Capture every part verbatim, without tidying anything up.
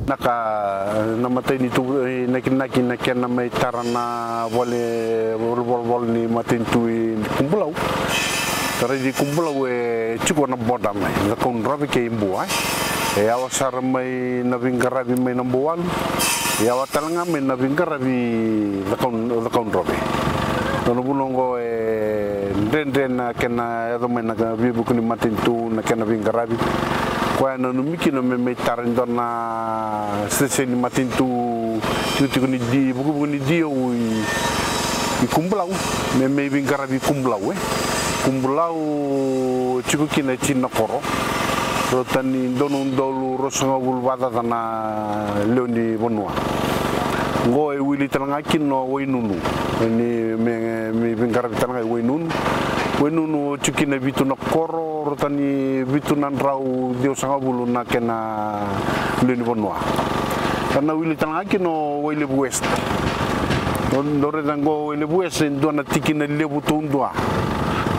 Na ka, na matai ni tu, e, nakinaki na kena mai tara na vale, vale, vale, vale ni matanitu i Kubulau. Tara i Kubulau e tiko na boda mai Cakaudrove kei Bua, e. E yawa sara mai na veiqaravi mai Nabouwalu. E yawa tale ga mai na veiqaravi Cakau-, Cakaudrove. Nona vuna oqo e dredre na kena yaco mai na veivuke ni matanitu na kena veiqaravi. Koya e nanumi kina me mai tara e dua na siteseni matanitu tikotiko ni D-, vukevuke ni D O i, i Kubulau, me mai veiqaravi Kubulau, e. Kubulau tiko kina e tini na koro, rauta ni dua na udolu ruasagavulu vakacaca na lewe ni vanua. Oqo e wili tale ga kina o Wainunu, ni me, me veiqaravi tale ga i Wainunu. Wainunu tiko kina e vitu na koro, rauta ni vitu na drau ciwasagavulu na kena lewe ni vanua. Ka na wili tale ga kina o Wailevu West. Dou, dou raica oqo o Wailevu West e dua na tikina levu taudua.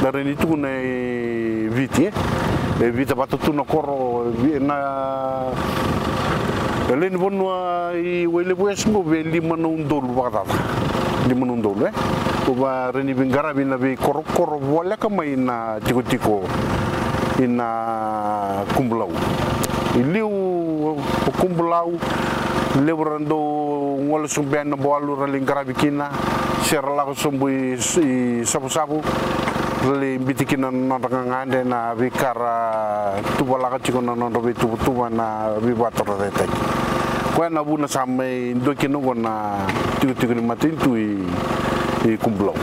Da rawa ni tukuna e Viti, e. E vica vata tu na koro, e vi-, na, na lewe ni vanua i Wailevu West oqo e lima na udolu vakacaca. Lima na udolu, e. Ko va rawa ni veiqaravi na veikorokoro voleka mai na tikotiko i na Kubulau. I liu o Kubulau, levu ra dau gole sobu yani Nabouwalu ra lai qaravi kina, se ra lako sobu i, i Savusavu, ra lai biuti kina na nodra gagadre, na veika ra tuvalaka tiko na nodra veituvatuva, na veivakatorocaketaki. Koya na vuna sa mai dua kina oqo na tikotiko ni matanitu i, i Kubulau.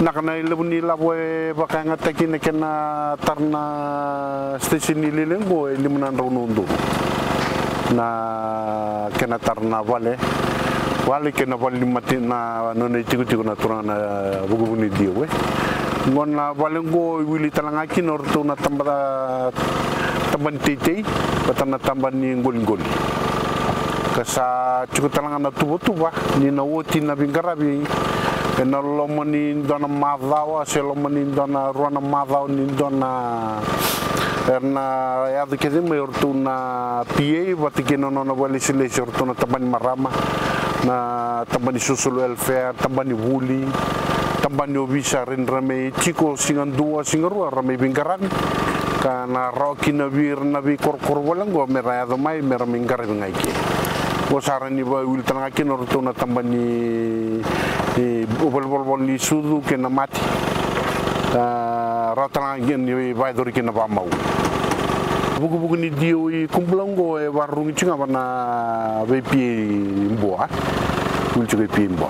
Na ka na levu ni lavo e vakayagataki na kena tara na siteseni lailai oqo e lima na drau na udolu na kena tara na vale, vale kei na vale ni mati-, na nona itikotiko na turaga na vukevuke ni D O, e. Oqo na vale oqo e wili tale ga kina o ratou na taba, taba ni teitei vata na taba ni qoliqoli. Ka sa tiko tale ga na tuvatuva ni na oti na veiqaravi ena loma ni dua na macawa se loma ni dua na rua na macawa ni dua na, era na yaco kece mai o ratou na P A vata kei na nona vakailesilesi o ratou na taba ni marama, na taba ni social welfare, taba ni vuli, taba ni ovisa, ra ni ra mai tiko siga dua, siga rua, ra mai veiqaravi. Ka na rawa kina vei ira na veikorokoro vale oqo me ra yaco mai, me ra mai qaravi ga i ke. Oqo sa rawa ni vakawili tale ga kina o ratou na taba ni, e, vale, vale, vale ni sucu kei na mate. A, rawa tale ga kina ni vakayacori kina vakamau. Vukevuke ni D O i Kubulau oqo e vakarurugi tiko ga va na vei P A i Bua. Wili tiko i P A i Bua.